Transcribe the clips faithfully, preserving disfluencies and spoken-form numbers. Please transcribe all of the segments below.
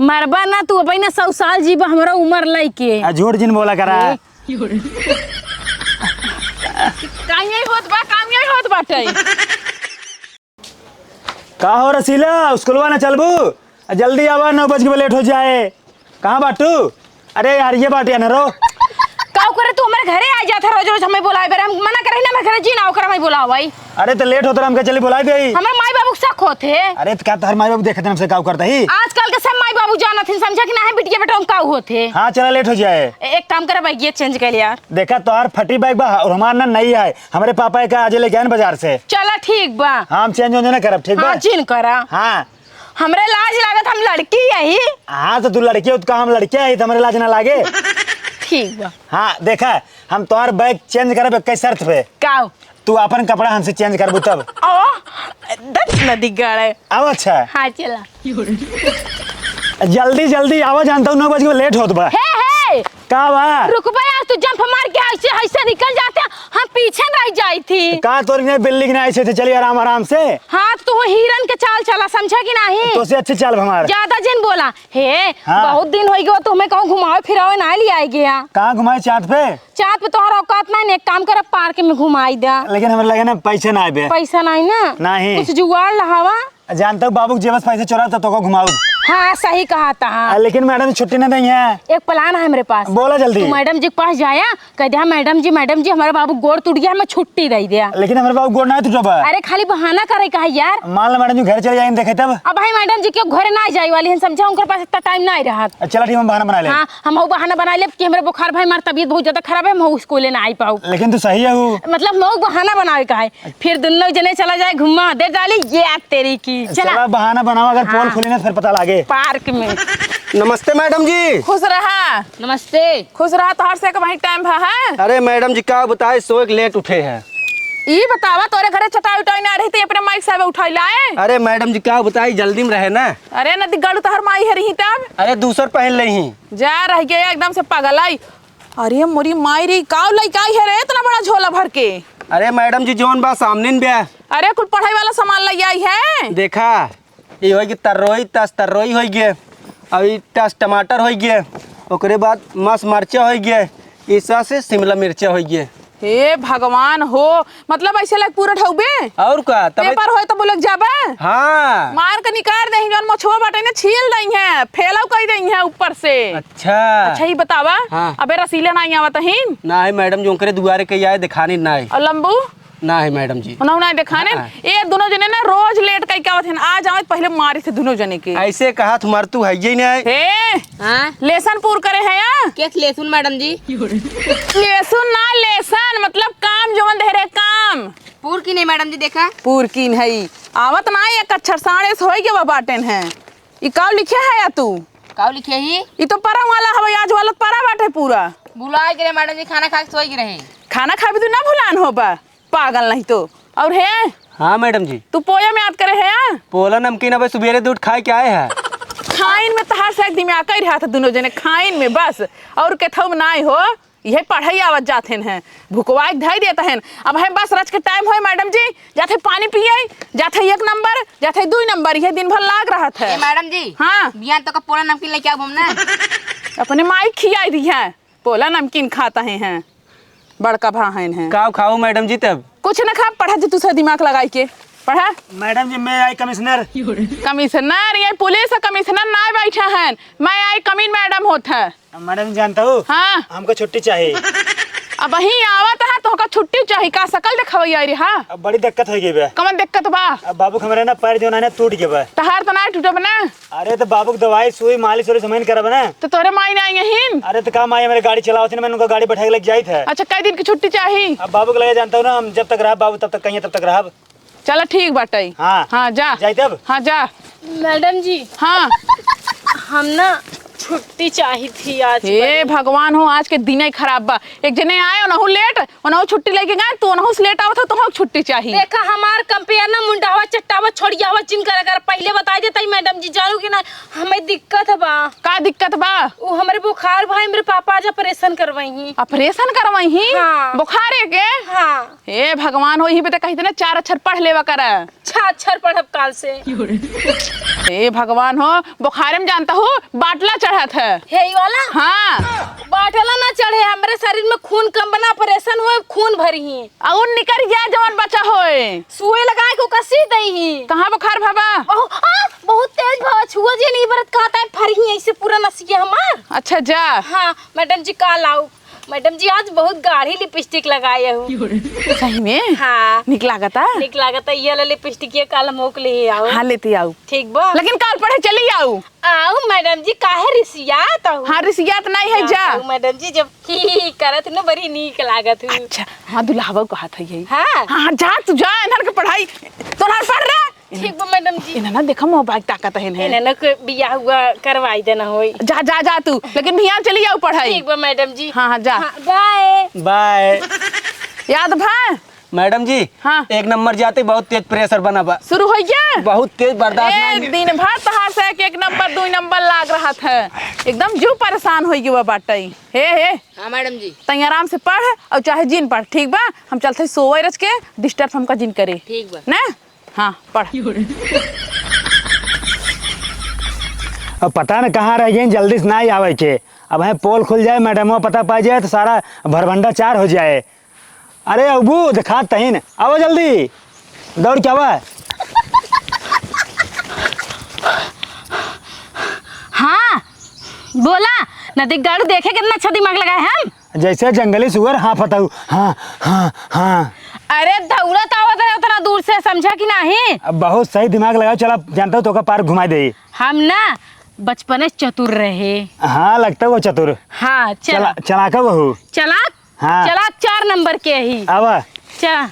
मरबा ना तू, अबही ना सौ साल जीबा हमरा उमर लइके। आ, झूठ जिन बोला करा। ए। काम यही होत बा, काम यही होत बाटे। का हो रसीला, स्कूलवा ना चलबू? आ, जल्दी आवा, नौ बज के लेट हो जाए। कहाँ बाटू? अरे यार, ये बाटे अनहरो। काऊ करे तू हमरे घरे आ जात है रोज रोज, हमें बोलावे बेरे, हम मना करे ना, हमरे घरे जी ना ओकरा हमें बोलावे। अरे तो लेट होत रहा, हमके चली बोलावे दे। हमरे माई बाबू के शक होत है। अरे तो का तोहर माई बाबू देखत हैं हमसे काऊ करता ही? आजकल के सब माई बाबू जानत हैं, समझा कि नाही बिटिया बेटा हम काऊ होत है। हाँ चला, लेट हो जाए। ए-, एक काम करे, बैगिया चेंज कर ले यार। देखा तोहर फटी बैग बा और हमार ना नई है, हमरे पापा का आज लेके आए बाजार से। चला ठीक बा। हाँ, हम चेंज वेंज ना करब, ठीक बा? हाँ, जिन करा। हाँ। हमरे लाज लागत, हम लड़की यही। हाँ, तो तू लड़की हो, तो का हम लड़के ही, तो हमरे लाज ना लागे? ठीक बा। हाँ, देखा, हम तोहार बैग चेंज करब एक शर्त पे। का? तू अपन कपड़ा हमसे चेंज करबू तब। ओ, दस नदी गड़े। अब अच्छा। हाँ, चला। जल्दी, जल्दी आवा, जानता हूँ, नौ बज के लेट होत बा। हे, हे, का बा? रुकबा, आज तू जंप मार के ऐसे, ऐसे निकल जाते, हम पीछे रह जाई थी। का तोरी ने बिल्डिंग ना ऐसे थे, चलिए आराम, आराम से। हाँ, तो तू हिरन के चाल चला, समझा कि नाही? तो से अच्छी चाल हमार। ज्यादा जिन बोला। हे, हाँ। बहुत दिन होई गयो, तुम्हें कहूँ घुमावे फिरावे ना ले आए गया। कहाँ घुमाए चाँद पे? चाँद पे तोहरा औकात नाही, एक काम कर, पार्क में घुमाई दे। लेकिन हमरे लगे ना पैसे ना आए बे। पैसा नाही ना? नाही। कुछ जुगाड़ लहावा। जानता हूँ बाबू के जेब से पैसे चोरा तो तोको घुमाऊ। हाँ, सही कहा था। आ, लेकिन मैडम छुट्टी ना देंगे। एक प्लान है हमरे पास। बोला जल्दी। तू मैडम जी के पास जाया, कह दिया, "मैडम जी, मैडम जी, हमारे बाबू गोड़ टूट गया, हमें छुट्टी दे दिया।" लेकिन हमारे बाबू गोड़ ना टूटा बा। अरे, खाली बहाना करे का है यार। मान लो मैडम जी घर चले जाएंगे, देखे तब। अब भाई मैडम जी के घरे ना जाए वाली हैं, समझा, उनके पास इतना टाइम ना रहा। चला ठीक, हम बहाना बना ले। हाँ, हम वो बहाना बना ले कि हमारे बुखार भाई, हमारी तबीयत बहुत ज्यादा खराब है, हम स्कूल ना आई पाऊ। लेकिन तू सही है वो। मतलब, हम वो बहाना बनावे का है। फिर दुन्नो जने चला जाए घुमा दे डाली, ये आ तेरी की। चला। चला, बहाना बनाओ, अगर पोल हाँ। खुली ना, फिर पता लागे। पार्क में। नमस्ते मैडम जी। खुश रहा। नमस्ते। खुश रहा, तोहर से कमाई टाइम भा है। अरे मैडम जी, का बताए, सोए के लेट उठे हैं। ई बतावा, तोरे घरे चटाई उटाई ना रही, तो अपने माइक साहब उठाई लाए। अरे मैडम जी, का बताई, जल्दी में रहे ना। अरे नदी गड़ू, तोहर माई है रही तब। अरे दूसर पहन ले ही। जा रह गया एकदम से पागल आई। अरे मोरी माई रे, काव लइका आई है रे, इतना बड़ा झोला भर के? अरे मैडम जी, जौन बा सामने न बा। अरे कुल पढ़ाई वाला सामान लइ आई है। देखा, ई होई कि तर्रोई, तस तर्रोई होई गे, अउर ई टस टमाटर होई गे, ओकरे बाद मस मरचा होई गे, ई सा से शिमला मिर्चा होई गे। हे भगवान हो, मतलब ऐसे लायक पूरा ढौबे? और का, तबे पेपर होए तो बोले जाबे? हाँ। मार के निकाल देही, जौन मोछवा बाटे ने छील देही है, फेलव कई देही है ऊपर से। अच्छा। अच्छा, ई बतावा, हाँ। अबे रसीला नाई आवत हीन? नाई मैडम, जो ओकरे दुआरे के आए, देखानी नाई। और लंबू? नाई मैडम जी। उन्हों नाई देखाने? हाँ। ए दुनो जने ना रोज लेट कई के आवत हीन, आज आवत पहले मारी थे दुनो जने के। ऐसे कहा तुम्हार तू है ही नहीं। हे, हाँ? लेसन पूर करे है या? के लेसुन मैडम जी? लेसुन ना, लेसन, मतलब काम जवन दे रहे, काम। पूर की नहीं मैडम जी, देखा? पूर की नहीं। आवत ना एक अक्षर साढ़े से होई गवा बाटेन है। ई काव लिखे है या तू? काव लिखे ही? ई तो परम वाला हवे, आज वाला परा बाटे पूरा। बुलाए के रे मैडम जी, खाना खा के सोई के रहे। खाना खाबी तू ना भुलान होबा, पागल नहीं तो। और है? हाँ मैडम जी। तू पोया में याद करे है या? पोला नमकीन अबे सुबेरे दूध खाए के आए है। खाइन में तहार से एक दिमाग ही रहा था दोनों जने, खाइन में बस, और केथऊ में नाई हो। इहे पढ़ाई आवत जात हेन हैं, भुकवाए के धई देत हेन। अब है बस रच के टाइम होए मैडम जी, जाथे पानी पिए, जाथे एक नंबर, जाथे दुई नंबर, इहे दिन भर लाग रहत है। ए मैडम जी, हाँ। बिहान तो का पोला नमकीन लेके आऊ हम ना। अपने माई खियाई दी है, पोला नमकीन खाता है, हैं। बड़का भा हेन हैं। का खाऊ मैडम जी तब? कुछ न खा, पढ़ा जी तू से दिमाग लगाई के। पढ़ा। मैडम जी, मैं आई कमिश्नर। कमिश्नर, ये पुलिस है, कमिश्नर ना बैठा है, मैं आई कमीन मैडम होत है। मैडम जानता हूँ, हाँ। हमको छुट्टी चाहिए। अब वहीं आवत है, तो हमको छुट्टी चाहिए, का शकल दिखावई आई रे, हाँ? अब बड़ी दिक्कत हो गई बे। कमन दिक्कत बा? अब बाबू के हमारे ना पैर जो ना टूट गए बा। तहार तो ना टूटब ना। अरे तो बाबू की दवाई, सुई, मालिश वालिश हम ही करब ना। तो तोरे माई ना आई यहीं? अरे तो का माई हमारे गाड़ी चलावत है ना, मैंने उनका गाड़ी बैठा के लेके जाइत है। अच्छा, कई दिन की छुट्टी चाहिए? अब बाबू के लगे जानता हूँ ना, हम जब तक रहब बाबू तब तक कहिए तब तक रहब। चला ठीक बाटे। हाँ। हाँ, जा। जाई तब? हाँ, जा। मैडम जी। हाँ। हम ना छुट्टी चाही थी आज हे बड़ी। भगवान हो, आज के दिने खराब बा। एक जने आए, ओनहु लेट, ओनहु छुट्टी लेके गए, तू ओनहु से लेट आवत हो, तोहू छुट्टी चाही। देखा, हमार कंपेयर ना मुंडावा चट्टावा छोड़ियावा जिन करा कर, पहिले बताइ देता ही मैडम जी, जानू कि ना, हमें दिक्कत बा। का दिक्कत बा? उ हमरे बुखार भाई, मेरे पापा आज ऑपरेशन करवाई ही। ऑपरेशन करवाई ही? हाँ। बुखारे के? हाँ। हे भगवान हो, यही पे तो कही थे ना, चार अक्षर पढ़ लेवा कर। अच्छा, अक्षर पढ़ब काल से। हे भगवान हो, बुखारे में जानता हूँ, बाटला चढ़त है। हे, ई वाला? हाँ। बाटला ना चढ़े, हमरे शरीर में खून कम बना, ऑपरेशन होए, खून भरी ही। अउर निकर गया जवन बचा होए। सुई लगाए के ओका सी दई ही। कहाँ बुखार भवा? बहुत, आ, बहुत तेज भवा, छुआ जी नहीं बरत कहता है, फरी ही ऐसे पूरा नसिया हमार। अच्छा, जा। हाँ, मैडम जी, का लाऊ? मैडम जी, आज बहुत गाढ़ी लिपस्टिक लगाए हूँ। सही में? हाँ। निक लागता? निक लागता, ये वाला लिपस्टिक ये काल हम ओक ले आऊ। हाँ, लेती आऊ। ठीक बा? लेकिन काल पढ़े चली आऊ। आऊ मैडम जी, काहे रिसियात हऊ? हाँ, रिसियात नहीं है, जा। आऊ मैडम जी, जब ही, ही करत न बड़ी नीक लागत हूँ। अच्छा, हाँ, दुल्हावा कहत है यही। हाँ। हाँ, जा तू जा, इन्हन के पढ़ाई, तोहर पढ़ रहा। ठीक बा मैडम जी। इन्हन ना देखा मोबाइल ताकत है इन्हें। इन्हन के बियाह हुआ करवाई देना होई। जा, जा, जा तू, लेकिन भियान चली आऊ पढ़ाई। ठीक बा मैडम जी। हाँ, हाँ, जा। हाँ, बाय। बाय। याद भा? मैडम जी, हाँ। एक नंबर जाते बहुत तेज प्रेशर बना बा। शुरू हो गया? बहुत तेज बर्दाश्त ए, नहीं। दिन भर तहार से एक, एक नंबर, दुई नंबर लाग रहत है। एकदम जू परेशान होइ गवा बाटइ। हे, हे। हाँ, मैडम जी। तई आराम से पढ़ अउर चाहे जिन पढ़, ठीक बा? हम चलत हई सोवइ रच के, डिस्टर्ब हमका जिन करे। ठीक बा। ना? हाँ, पढ़। अब पता न कहाँ रह गइन, जल्दी से नाहीं आवइ के। अब हैं पोल खुल जाए, मैडमवा पता पाइ जाए तो सारा भरभंडा चार हो जाए। अरे अबू, देखात तहिन, आवा जल्दी, दौड़ के आवा। हाँ, बोला, नदी गाड़ू देखे कितना अच्छा दिमाग लगाए हम। जैसे जंगली सुअर हाँफत हऊ, हाँ, हाँ, हाँ। अरे दौड़त आवत रहे उतना दूर से, समझा कि नाहीं? अब बहुत सही दिमाग लगाओ, चला जानता हूँ तोका पार्क घुमाई देई। हम ना बचपने से चतुर रहे। हाँ, लगता वो चतुर। हाँ, चला। चला, चलाका बहू। चला। हाँ। चला, चार नंबर के ही। आवा। चला।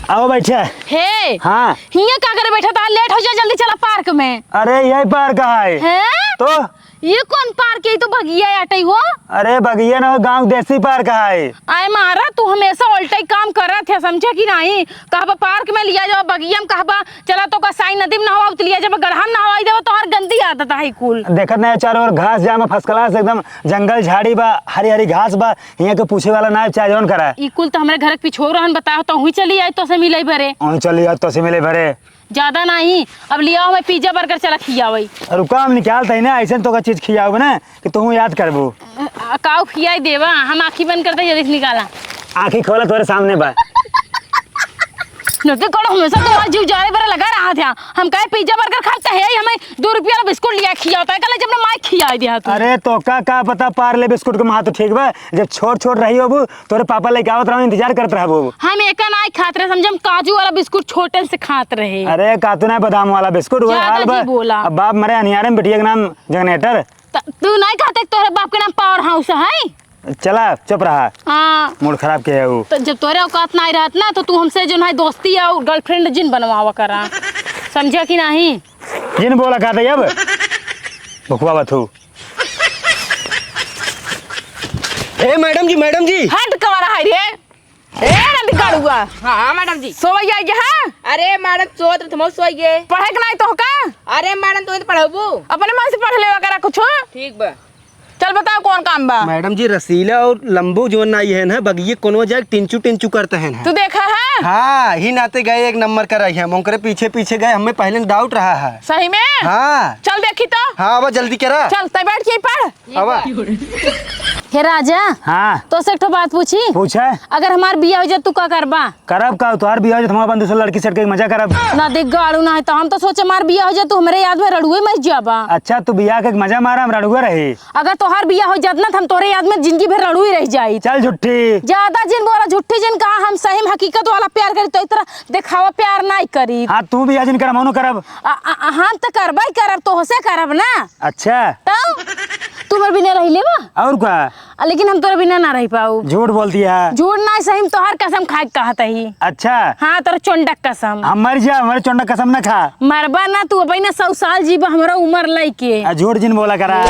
आवा बैठा। हे। हाँ। हियाँ का करे बैठा था? लेट हो जाए, जल्दी चला पार्क में। अरे यही पार्क है। हैं? तो? ये कौन पार्क है? ये तो बगिया आटई हो। अरे बगिया ना, गाँव देसी पार्क है। आए मारा, तू हमेशा उल्टा ही काम करत है, समझे कि नाहीं? कहबा पार्क में लिया जाओ, बगिया में कहबा चला तो का साई नदी में नहवाओ, तो लिया जब गढ़ा में नहवाई देबो, तोहर गंदी आदत है कुल। देखत नहीं चारों ओर घास जाम, first class एकदम जंगल झाड़ी बा, हरी हरी घास बा, हियाँ के पूछे वाला ना चाहे जौन करा। ई कुल तो हमरे घर के पिछोर रहन, बताओ तो हुई चली आई तो से मिले भरे। हुई चली आई तो से मिले भरे। ज्यादा नहीं, अब लिया हमें पिज्जा बर्गर चला खियावई। रुका हम निकाल तही ना, ऐसे तो का चीज खियाओ ना कि तुहूँ याद करबू। आ, काऊ खियाई देवा, हम आँखी बंद करते जल्दी से निकाला। आँखी खोला तोरे सामने बा। नोटे कौन हमेशा तुम्हारा जीव जाए बरा लगा रहा था। हम कहे पिज्जा बर्गर खाते हैं, हमें दो रुपया वाला बिस्कुट लिया खिया होता है, कल जब ना माई खिया दिया तू। अरे तो का, का पता पार्ले बिस्कुट के महत्व ठीक बा, जब छोट छोट रही होबू तोरे पापा लेके आवत रहन, इंतजार करत रहबू। हम एका नाई खात रहे, समझे हम काजू वाला बिस्कुट छोटे से खात रहे। अरे का तू ना बादाम वाला बिस्कुट, वही ज्यादा हाल बा। जी बोला। अब बाप मरे अनियारे में बिटिया के नाम जनरेटर। त-, तू नहीं कहते कि तोहरे बाप के नाम पावर हाउस है? चला, चुप रहा। हाँ। मूड खराब के है ऊ। तो जब तोहरे औकात नहीं रहत ना, तो तू हमसे जो है दोस्ती और गर्लफ्रेंड जिन बनवावा करा। समझा कि नहीं? जिन बोला कहते अब? भुकवा बथू। ए मैडम जी, मैडम जी। हट, कमरा है रे। ए, नदी गाड़ुआ। हाँ, हाँ, मैडम जी। सोवैया गया है? अरे, मैडम, सोत रहे, तुम सोइए। पढ़े के नाई तो का? अरे, मैडम, तुम तो पढ़बू। अपने मन से पढ़ लेवा करा कुछ। ठीक बा। चल बताओ, कौन काम बा? मैडम जी, रसीला और लंबू जो नाई है ना, बगिये कोनो जाए टिंचू टिंचू करते हैं ना। तू देखा है? हाँ, ही नाते गए एक नंबर का रही है, ओकरे पीछे पीछे गए, हमें पहले डाउट रहा है। सही में? हाँ। चल देखी तो। हाँ, अब जल्दी करा। चल, तै बैठ के ही पढ़। आवा। हे राजा, हाँ। तोसे एक ठो बात पूछी? पूछे। अगर हमार बियाह हो जाए, तू का करबा? करब का? तोहार बियाह हो जाए, तो हम अपन दूसरा लड़की सेट करके मजा करब। ना देख गाड़ू ना है, तो हम तो सोचे हमार बियाह हो जाए, तू हमरे याद में रड़ुए मर जाबा। अच्छा, तू बियाह के मजा मारा, हम रड़ुए रही। अगर तोहार बियाह हो जात ना, तो हम तोरे याद में जिंदगी भर रड़ुए रह जाई। चल झुट्ठी। ज्यादा जिन बोला, झुट्ठी जिन कहा, हम सही में हकीकत वाला प्यार करी, तो इतना दिखावा प्यार नहीं करी। हाँ, तू बियाह जिन कर, हम करब। आ, आ, आ, हम तो करबे करब, तोहसे करब ना। अच्छा। तो? तू हमरे बिना रहि लेबा? और का? आ, लेकिन हम तोरे बिना ना रहि पाउब। झूठ बोलती है। झूठ ना, सही में तोहार कसम खाए के कहत ही। अच्छा। हाँ, तोरे चोंडक कसम। हम मर जा, हमरे चोंडक कसम ना खा। मरबा ना तू, अबही ना सौ साल जीबा, हमरा उमर लइके। आ, झूठ जिन बोला करा।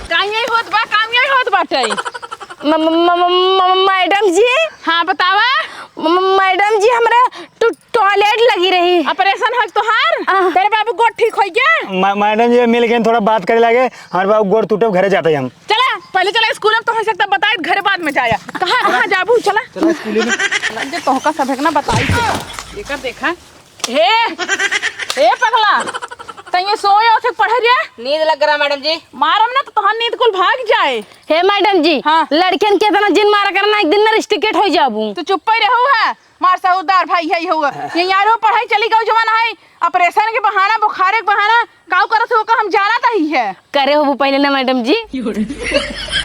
काम यही होत बा, काम यही होत बाटे। म-, म-, म-, म-, म-, मैडम जी। हाँ, बतावा। म-, म-, मैडम जी, हमरा टो-, टॉयलेट लगी रही। ऑपरेशन हक तोहार? आ। तेरे बाबू गोड़ ठीक होइ गया? म-, मैडम जी, मिल गए, थोड़ा बात करे लागे। हमारे बाबू गोड़ टूटे, घरे जाते हैं हम। चला, पहले चला स्कूल में, तो हो सकता बताए, घरे बाद में जाया। कहाँ, कहाँ जाबू? चला। चला स्कूल में। जे तोहका सब एक ना बताई। एकर देखा। हे, हे पगला, तैं ये सोए उठे के पढ़े रे? नींद लग रहा मैडम जी। मारम ना तो तोहार नींद कुल भाग जाए। हे मैडम जी, हाँ। लड़कियन के इतना जिन मारा करना, एक दिन ना रिस्ट्रिकेट हो जाबू। तू चुप्पे रहू है, मार सहुदार भाई है हो। ये यारो पढ़ाई चली गऊ जवन है, ऑपरेशन के बहाना, बुखारे के बहाना, काऊ करत हो का हम जानत ही है। करे होबू पहले ना मैडम जी।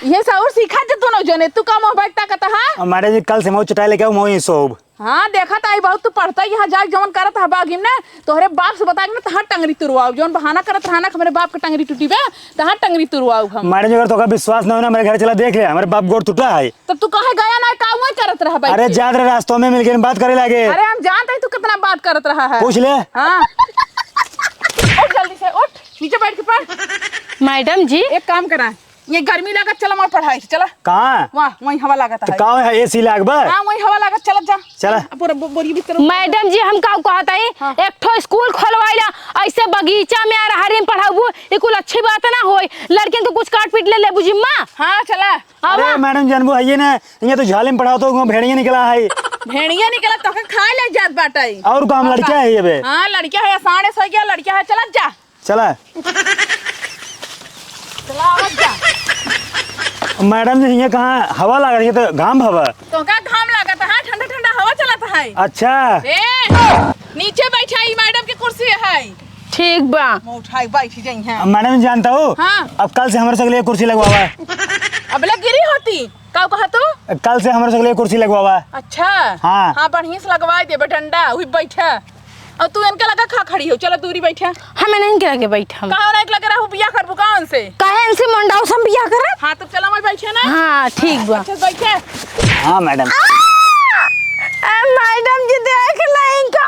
ये सौर सीखा जे दोनों जने, तू का मुंह बैठता कता है? मैडम जी, कल से मऊ चटाई लेके आऊ, मऊ ही सोब। हाँ, देखत आई बहुत तू पढ़ता ही यहाँ जाके जौन करत है बागिम ने, तोहरे बाप से बता के ना तहार टंगरी तुरवाऊ, जौन बहाना करत रहा ना कि हमरे बाप के टंगरी टूटी बे, तहार टंगरी तुरवाऊ हम। मैडम जी, अगर तोका विश्वास ना हो ना, हमरे घर चला देख ले, हमरे बाप गोड़ टूटा है। तो तू काहे गया ना, का वही करत रहा बैठ अरे के? जात रहे रास्तों में मिल के बात करे लागे। अरे हम जानते हैं तू कितना बात करत रहा है। पूछ ले। हाँ। उठ जल्दी से, उठ, नीचे बैठ के पढ़। मैडम जी। एक काम करा, ये गर्मी लागत, चला हमार पढ़ाई, चला। कहाँ? वहाँ, वहीं हवा लागत तो है। कहाँ है एसी लाग बा? हाँ, वहीं हवा लागत, चलत जा। चला। अब पूरा बो-, बोरी बिस्तर मैडम जी, हम का कहत हई, हाँ। एक ठो स्कूल खोलवाइला, ऐसे बगीचा में अरहरी में पढ़ाबू, ये कुल अच्छी बात ना होई। लड़कियन को कुछ काट पीट ले लेबू जिम्मा। हाँ, चला। आवा। अरे मैडम जानबू है ये ना, ये तो झाले में पढ़ाओ तो वहाँ भेड़िया निकला है। भेड़िया निकला तो के खाए ले जात बाटे। और काम लड़किया है ये बे। हाँ, लड़किया है, साढ़े सौ गया, लड़किया है, चलत जा। चला। चला, आवत जा। मैडम जी, हियाँ कहाँ हवा लागत है, तो घाम हवा। तो का घाम लागत है? ठंडा ठंडा हवा चलत है। अच्छा। ए, नीचे बैठा, ई मैडम की कुर्सी है। ठीक बा। मैं उठाई बैठ जाई हैं। मैडम जी, जानता हो, हाँ। अब कल से हमारे सगले कुर्सी लगवावा। अब ले गिरी होती। का कहा तू? कल से हमरे सगले कुर्सी लगवावा। अच्छा। हाँ। हाँ, बढ़िया से लगवाई देबे डंडा, उही बैठा। और तू इनके लगा का खड़ी हो, चलो दूरी बैठा। हम इनके लगे बैठम। कहाँ ना एक लगे रहू, बियाह करबू कौन से? काहे इनसे मुंडाऊ से हम बियाह करब? हाँ, तो चलो मैं बैठे ना। हाँ, ठीक बा। अच्छा, बैठे। हाँ, मैडम। आ! ए, मैडम जी, देख ले इनका।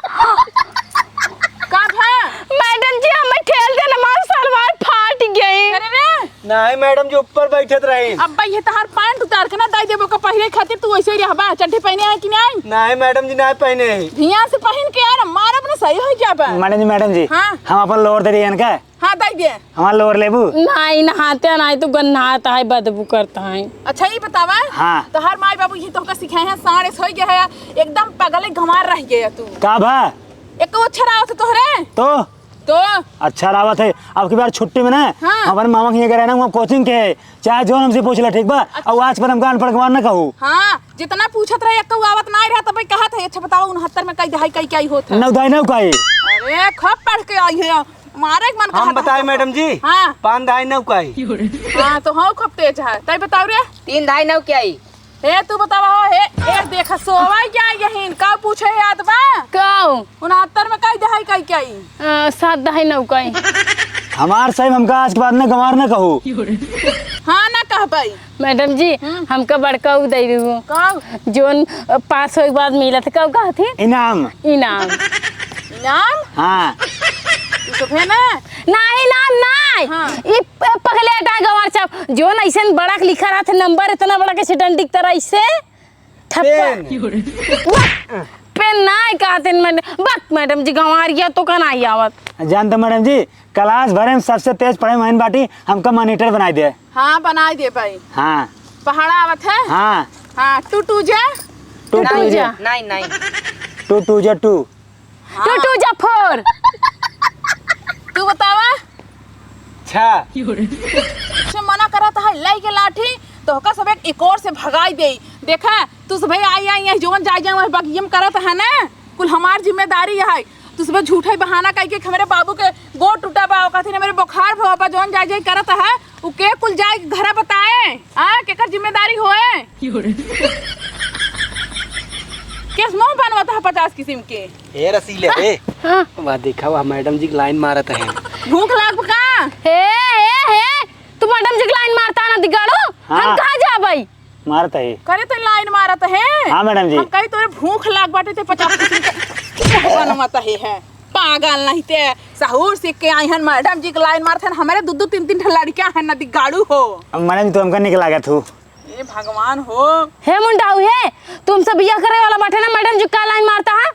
का भा? मैडम जी, हमें ठेल देना, हमार सलवार फाट गई। अरे रे। नहीं मैडम जी, ऊपर बैठत रही। अब भाई, ये तहार पैंट उतार के ना दे देबो का, पहले खातिर तू ऐसे ही रहबा। चड्ढी पहने है कि नहीं? नहीं मैडम जी, नहीं पहने है। ध्यान से पहन के यार, मारब ना, सही हो जाबा। मैडम जी, मैडम जी, हाँ। हम अपन लोअर दे रही है इनका। हाँ, दे दे। हमार लोअर लेबू? नहीं, नहाते नहीं, तू गन्नात है, बदबू करता है। अच्छा, ये बतावा, हाँ। तोहार माई बाबू ये तोहका सिखाए हैं, साढ़े सौ गया है, एकदम पगले गंवार रह गया तू। का भा? एक अच्छा रहा तो तोहरे? तो? तो? अच्छा रहा थे। अब की बार छुट्टी में ना, हाँ। हमारे मामा के यहाँ गए ना, वहाँ कोचिंग के, चाहे जो हमसे पूछ ले, ठीक बा? अच्छा। और आज पर हमका अनपढ़ गंवार ना कहू। हाँ, जितना पूछत रहे, एक आवत ना रहा, तब कहा था, अच्छा बताओ, उनहत्तर में कई दहाई कई क्या ही होत है? नौ दहाई नौ का ही। अरे, खूब पढ़ के आई है, मारे के मन हम कहत बताए है। मैडम जी, हाँ। पाँच दहाई नौ का ही। हाँ, तो हाँ, खूब तेज है। तई बताओ रे। तीन दहाई नौ का ही। हे, तू बतावा हो, हे, ए, देखा, सोवा क्या यहीन? का पूछे याद बा? काऊ? उनहत्तर में कई दहाई कई क्या ही? अ, सात दहाई नौ का ही। हमार सही, हमका आज के बाद ना गंवार ना कहू। हाँ, ना कह पाई। मैडम जी, हम्म। हमका बड़का उ दे दू। का? जोन, अ, पास होए के बाद मिलत, का कहत ही? इनाम। इनाम। इनाम? हाँ। तू तो है ना? ना, इनाम ना। हाँ। ई प-, पगले हटाए गंवार साहब, जोन ऐसे बड़ा के लिखा रहत नंबर, इतना बड़ा के डंडी की तरह ऐसे। थप्पड़। पेन। वाह! पेन नाय कहत हैं मैडम। बक मैडम जी, गंवारिया तो का नाय आवत। जानत मैडम जी, क्लास भरे में सबसे तेज पढ़े में हइन बाटी, हमका मॉनिटर बनाई दे। हाँ, बनाई दे भाई। हाँ। पहाड़ा आवत है? हाँ। हाँ, टू टू जा? टू टू जा। नाइन, नाइन। टू टू जा टू। हाँ। टू टू जा फोर। तू बतावा। छा। से मना करत है, लाई के लाठी, तोहका सब एक, एक और से भगाई देई। देखा, तू सब आई, आई, आई, जोन जाए, जाए, वही बगियम करत है ना, कुल हमार जिम्मेदारी है। तू सब झूठे बहाना कई के हमरे बाबू के गोड़ टूटा बा, कहते हैं, मेरे बुखार भवा बा, जोन जाए, जाए करत है, उ के कुल जाए घरा बताए, आ, केकर जिम्मेदारी होए? केस मुंह बनवत है पचास किस्म के। ए रसीले रे। हाँ। वाह, देखा, वाह, मैडम जी के लाइन मारत है। भूख लाग का? हे, हे, हे, तू मैडम जी के लाइन मारता ना दिगाड़ू? हम हाँ। कहाँ जाबई? मारत है। करे तो लाइन मारत है। हाँ मैडम जी। हम कही तोरे भूख लाग बाटे ते पचास किस्म के बनवत है, है। पागल नहीं ते सहूर सीख के आई हन मैडम जी के लाइन मारत हन। हमरे दू दू तीन तीन ठे लड़कियां हन ना दिगाड़ू हो। अब मैडम जी तो हमका निक लागत हूँ। ए भगवान हो। हे मुंडाऊ हे, तुमसे बियाह करे वाला बाटे ना मैडम जी का लाइन मारता है?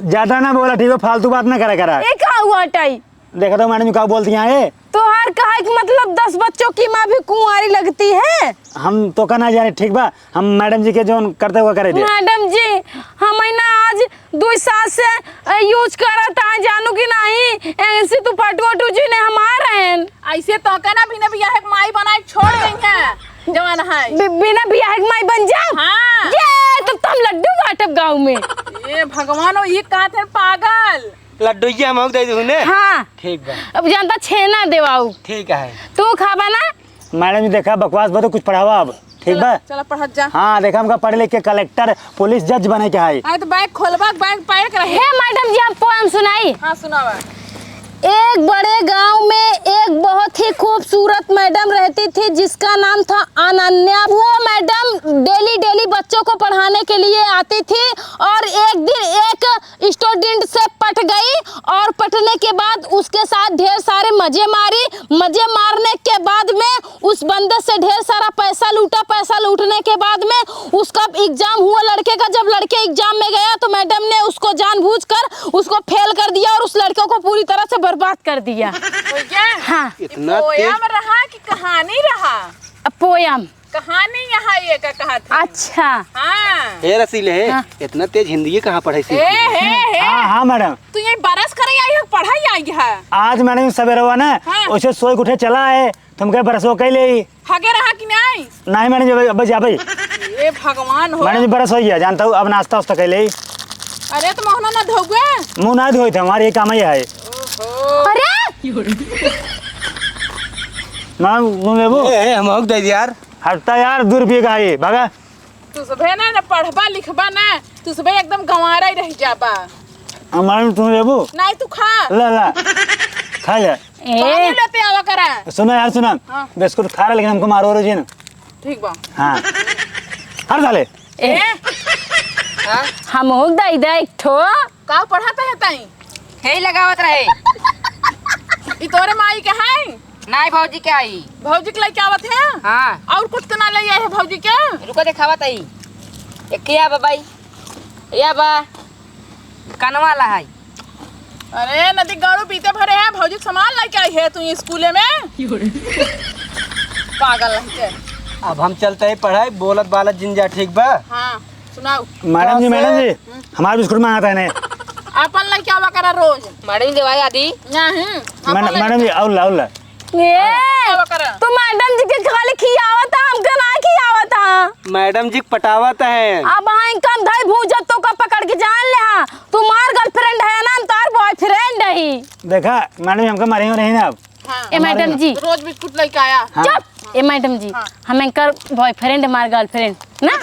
ज्यादा ना बोला ठीक है, फालतू बात ना करा करा। ए का हुआ टाई? देखा तो मैडम जी का बोलती हैं ये। तोहार कहे के मतलब दस बच्चों की माँ भी कुंवारी लगती है? हम तो का ना जाने, ठीक बा, हम मैडम जी के जौन करते हुआ करे दे। मैडम जी, हम ही ना आज दो साल से, अ, use करत आए, जानू कि नहीं? ऐसे तू फटू वटू जी ने हमार हैं। ऐसे तो का ना बिना बियाह के माई बनाए छोड़ गई हैं, जवान है। बि-, बिना बियाह के माई बन जाओ? हाँ। ये तो, तो हम लड्डू बांटब गाँव में। ये भगवान, ये का थे पागल। लड्डू ये हम दे दूँ ने? हाँ। ठीक बा। अब जानता छेना देवाऊ। ठीक है। तू खाबा ना? मैडम जी देखा बकवास बा तो कुछ पढ़ावा अब, ठीक बा? चला पढ़त जा। हाँ, देखा हमका पढ़ लिख के कलेक्टर, पुलिस, जज बने के है। अरे तो बैग खोलबा, बैग पैक रहे। हे मैडम जी, हम पोएम सुनाई? हाँ, सुनावा। एक बड़े गांव में एक बहुत ही खूबसूरत मैडम रहती थी जिसका नाम था अनन्या। वो मैडम डेली डेली बच्चों को पढ़ाने के लिए आती थी और एक दिन एक स्टूडेंट से पट गई और पटने के बाद उसके साथ ढेर सारे मजे मारी। मजे मारने के बाद में उस बंदे से ढेर सारा पैसा लूटा। पैसा लूटने के बाद में उसका एग्जाम हुआ लड़के का। जब लड़के एग्जाम में गया तो मैडम ने उसको जानबूझकर उसको फेल कर दिया और उस लड़के को पूरी तरह से बर्बाद कर दिया। भैया, हाँ। ये इतना तेज? पोयम रहा कि कहानी रहा? अब पोयम। कहानी यहाँ ये का कहत है। अच्छा। हाँ। हे रसीले, हे, हाँ। इतना तेज हिंदी कहाँ पढ़े सीख ए, ली? हे, हे। हाँ, हाँ, मैडम। तू ये बरस करे आई है, पढ़ाई आई है? आज मैडम सवेरवा ना, हाँ। उसे सोई उठे चला है, तुम कहे बरसो कह ले। हगे रहा कि नहीं? नहीं मैडम जी, अब जाबे। ए भगवान हो। मैडम जी, बरस हो गया, जानता हूँ, अब नाश्ता वास्ता कह ले। अरे तो मोहना ना धोगे? मुँह ना धोए थे, हमारे ये काम ही है। ओहो। अरे! मैडम, तुम लेबू? ए, ए, हम हक दे दे यार। हटता यार, दू रुपये का है, भागा। तू सभे ना, ना पढ़बा लिखबा ना, तू सभे एकदम गंवारा ही रह जाबा। हमारे में तुम लेबू? नहीं, तू खा। ला, ला। खा ले। ए। पानी लेते आवा करा। सुनो यार, सुनो। हाँ। बिस्कुट खा रहा, लेकिन हमको मारो रोजी ना। ठीक बा। हाँ। हट साले। ए। ए? हाँ? हम हो दे दे एक ठो। का पढ़त है ताई? हे लगावत रहे। ई तोरे माई के है? नाई, भौजी के आई। भौजी के लइके आवत है? हाँ। और कुछ तो ना ले आए है भौजी के? रुको, देखावत आई। एक या बा बाई, या बा, कनवा ला है। अरे, नदी गाड़ू पीते भरे है, भौजी के सामान लइके आई है तू स्कूले में? पागल है के। अब हम चलते हैं पढ़ाई, बोलत बालत जिन जा, ठीक बा? हाँ। सुनाओ। मैडम जी, कैसे? मैडम जी, हम्म। हमारा बिस्कुट मांगत है ने। अपन लइके आवा करा रोज। मैडम जी, देवाई आदि। नहीं, अपन मैडम, लइके मैडम जी, आवा। और ला, और ला। ए, आवा करा। तू मैडम जी के खाली खियावत है, हमके ना खियावत है। मैडम जी के पटावत है। अब हाँ, इनका हम धई भूजत तो का पकड़ के जान ले हाँ। तू मार गर्लफ्रेंड है ना, हम तार बॉयफ्रेंड ही। देखा, मैडम जी, हमका मारे हो रही ना अब। हाँ। ए, मैडम जी। रोज बिस्कुट लइके आया। हाँ। चुप। ए, मैडम जी, हाँ। हम इनकर बॉयफ्रेंड, हमार गर्लफ्रेंड ना।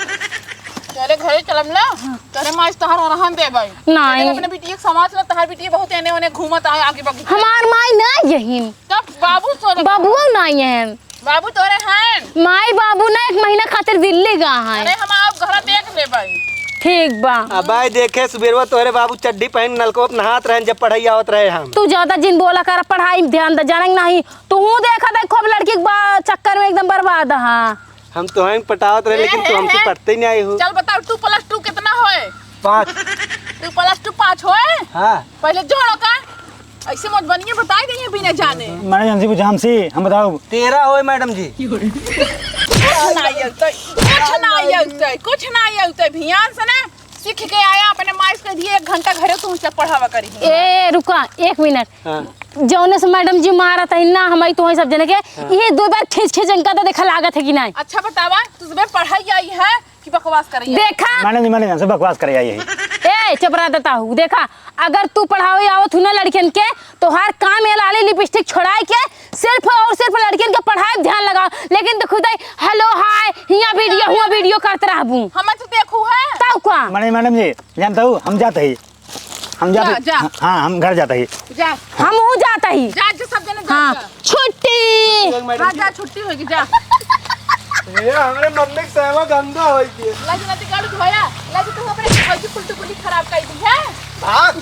तेरे घरे चलम ना, हाँ। तेरे माँ इस तोहार ओरहन दे भाई। नहीं। तेरे अपने बिटिया के समाज में तोहार बिटिया बहुत एने ओने घूमत आए आगे बगीचे। हमार माई ना यही। तब बाबू सोरे बाबुओ ना यही। बाबू तोरे हैं। माई बाबू ना एक महीना खातिर दिल्ली गा हैं। अरे हम आओ घर देख ले भाई। ठीक बा। अब भाई देखे सुबेरवा तोहरे बाबू चड्डी पहन नलको पे नहात रहे जब पढ़ाई आवत रहे हम। तू ज्यादा जिन बोला कर, पढ़ाई में ध्यान दे, जाने नहीं। तू हूँ देखा देख खूब लड़की के बा-, चक्कर में एकदम बर्बाद हा। हम तो हैं पटावत रहे, लेकिन तू हमसे पढ़ते ही नहीं आई हो। चल बताओ, टू प्लस टू कितना होए? पाँच। टू प्लस टू पाँच होए? हाँ। पहले जोड़ो का, ऐसे मत बनिए, बताई देइए बिना जाने। मैडम जी, हमसे पूछा, हमसे, हम बताओ। तेरह होए मैडम जी। कुछ ना आउते, कुछ ना आउते, कुछ ना आउते, भियान से ना सीख के आया, अपने माई से कह दिए, एक घंटा घरे तू से पढ़ावा करी। ए, रुका, एक मिनट। हाँ। जौने से मैडम जी मारत है ना, हम आई तो वही सब जने के, हाँ। ये दो बार खींच खींच इनका तो देखा लागत है कि नहीं? अच्छा बतावा, तू सुबह पढ़ाई आई है कि बकवास करी है? देखा। मैडम जी, मैडम जी, हमसे बकवास करे आई है। ए, चुप रह देता हूँ। देखा, अगर तू पढ़ावे आवत हूँ ना लड़कियन के, तोहार काम ये लाली लिपस्टिक छोड़ाए के सिर्फ और सिर्फ लड़कियन के पढ़ाई पे ध्यान लगाओ। लेकिन तू खुद ही हेलो, हाय, हियाँ वीडियो, हुआँ वीडियो करत रहबू। हमें तो देखू है। तब का? मैडम, मैडम जी, जानता हूँ, हम जाते ही। हम जा, जाते जा। हाँ, हम घर जाते ही। जा। हम हूँ जाते ही। जा, जो सब जन हाँ, छुट्टी। हाँ, जा, छुट्टी होगी, जा। ए, हमरे मम्मी के सेवा गंदा होई के। लाज ना दिखाड़ भैया, लाज तू अपने भौजी कुल तो कुली खराब कर दी है। भाग।